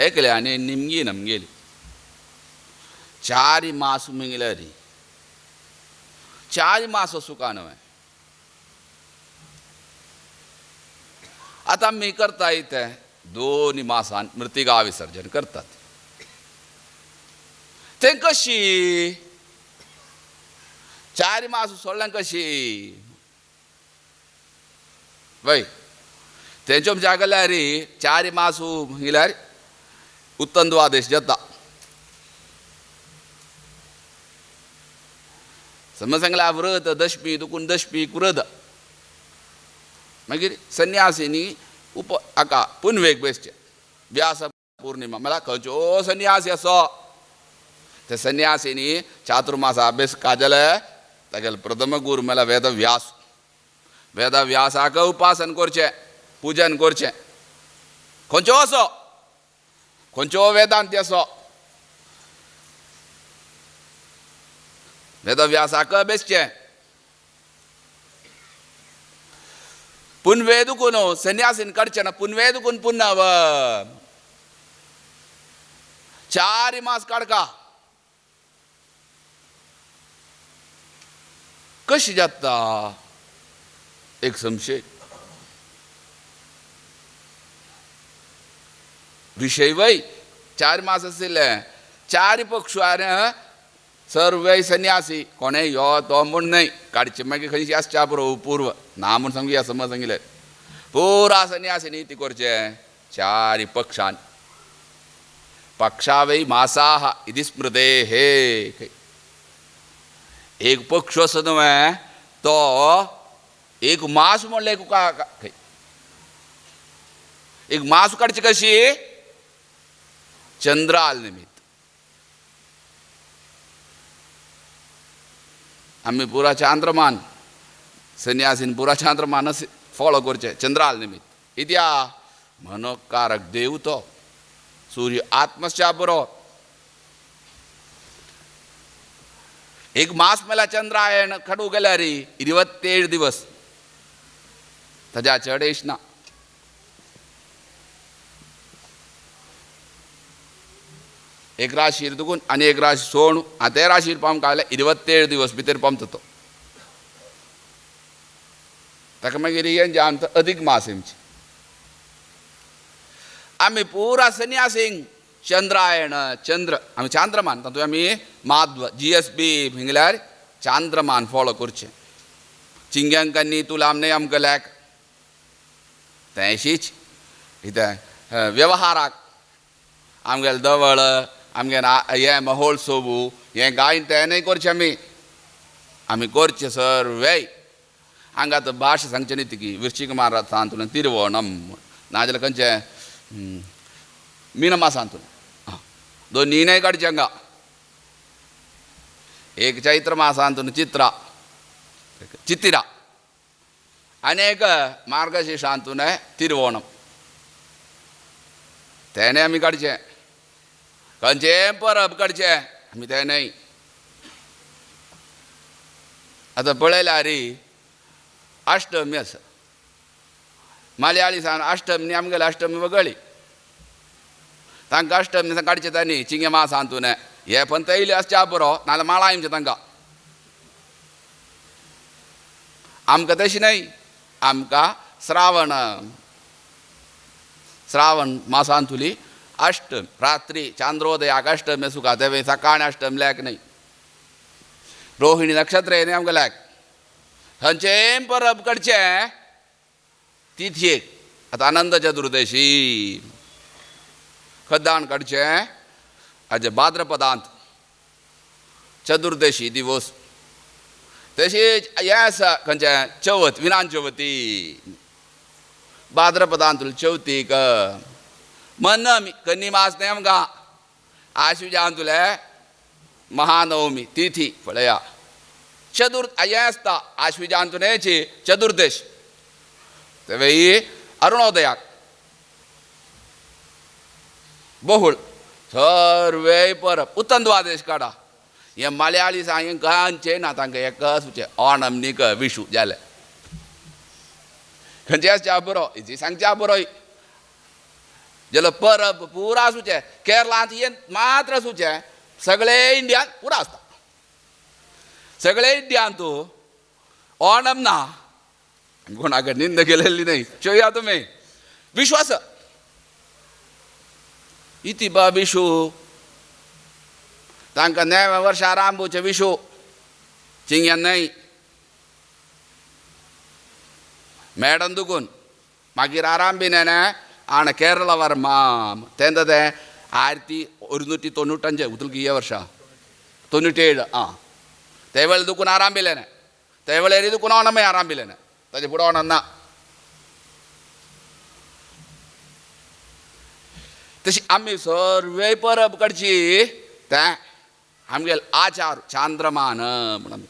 एकले आनी निमगी नमगेली चारी मास मिंगले री चार मास सुका न्हय. आतां आमी करता इतें दोन मासान मृतिका विसर्जन करतात. तें कशी चार मास सोडल्यान कशी वय तेंच्यो जागल्यार चार मास म्हणल्यार उत्तन द्वादेश जाता. समज सांगला व्रत दशमी दुकून दशमी व्रत मागीर संन्यासिनी उप हाका पुनवेक बेसचें व्यास पौर्णिमा म्हळ्यार खंयचो संन्यासी असो ते संन्यासिनी चातुर्मासा अभ्यास काजले तागेले प्रथम गुरू म्हळ्यार वेदव्यास. वेदव्यासाक उपासन करचें पुजन करचें खंयचो असो खंयचो वेदांती असो वेदव्यासाक बेसचें. पुनवे दुकून संन्यासीन काडचें ना पुनवे दुकून पुन्नव चार मास काडका कशी जाता एक संशय विशय वय चार मास आशिल्ले चार पक्षू आरे सर्वय संन्यासी कोणें यो तो म्हूण न्हय काडचे मागीर खंयची आसच्या पुरो पूर्व ना म्हूण सांगया समज सांगिल्लें पुरा संन्यासी न्ही ती करचें चार पक्षान पक्षावै मासाः इति स्मृते. हे एक पक्ष असो न्हय तो एक मास म्हणलें एक एक मास काडची कशी चंद्राल निमित्त. आमी पुरा चांद्रमान संन्यासीन पुरा चांद्रमान फॉलो करचें चंद्राल निमित्त. इत्या मनोकारक देव तो सूर्य आत्मश्या बरो. एक मास मेला चंद्रायण खडू गेल्यार 27 दिवस ताज्या चडेश ना. एक राशीर दुकून आनी एक राशी सोण ते राशीर पावंक काडले 27 दिवस भितर पावता तो ताका मागीर हें आमचो अधिक मास आमची. आमी पुरा संन्यासींक चंद्रायण चंद्र आमी चांद्रमान तातूंत आमी माध्व जी एस बी म्हणल्यार चांद्रमान फॉलो करचें. चिंग्यांकांनी तुला न्हय आमकां लेख तेंशीच कितें वेव्हाराक आमगेलें दवळ आमगेलें हें महोत्सव हें गायन तें न्हय करचें आमी आमी करचें सर्वय. हांगा आतां भाशा सांगचें न्ही ती वृश्चिक मासांतून तिरुवोणम नाजाल्यार खंयचें मीन मासांतून दोन न्हय काडचें हांगा. एक चैत्र मासांतून चित्रा चित्तिरा आनी एक मार्गशीर्षांतून तिरुवोणम तेणें आमी काडचें. खंयचें परब काडचें आमी तें न्हय. आतां पळयल्यार अष्टमी आसा मलयाळी सान अष्टमी आमगेले अष्टमी वगळी तांकां अष्टमी काडचें तांणी चिंगे मासांतून हे पण तयले आसच्या बरो नाजाल्यार माळा येवचें तांकां. आमकां तशें न्हय आमकां श्रावण श्रावण मासांतुली अष्टमी रात्री चांद्रोदयाक अष्टमी सुका ते सकाळी अष्टमी लेक न्हय रोहिणी नक्षत्र न्हय आमकां लेक खंयचें परब काडचें तिथयेक. आतां आनंद चतुर्दशी खद्दाण काडचें हाजे भाद्रपदांत चतुर्दशी दिवस. तशेंच हें आसा खंयचें चवथ विनान चवथी भाद्रपदांत चवथीक मनमी कन्नी मास न्हय आमकां आश्विजांतुले महानवमी तिथी पळया चतुर्थ हें आसता आश्विजांतुनेची चतुर्दश तेवय अरुणोदयाक बहुळ सर्वय परब उत्तन द्वादेश काडा. हे मलयाळी सांग खंयचें ना तांकां एकच ओणम न्ही विशू जालें खंयचें आसच्या बरो हेजी सांगच्या बरो. जाल्यार परब पुरा आसूचें केरळांत हें मात्र आसूचें सगळे इंडियान पुरा आसता. सगळे इंडियांत ओणम ना, कोणाक निंद केलेली न्हय, चोया तुमी विश्वास इति बा विशू तांकां नव्या वर्सा आरांभूचें विशू चिंग्यान न्हय मॅडम दुकून मागीर आराम बी नेणे आण केरळ वर्माम तेंत तें 1195 उतलकी वर्षा 97 आ ते वेळे दुकून आरांभिलें ते वेळेर दुकून ओणमय आरांभिलें ताजे फुडें ओणम ना. तशी आमी सर्वे परब करची तें आमगेले आचार चांद्रमान म्हणून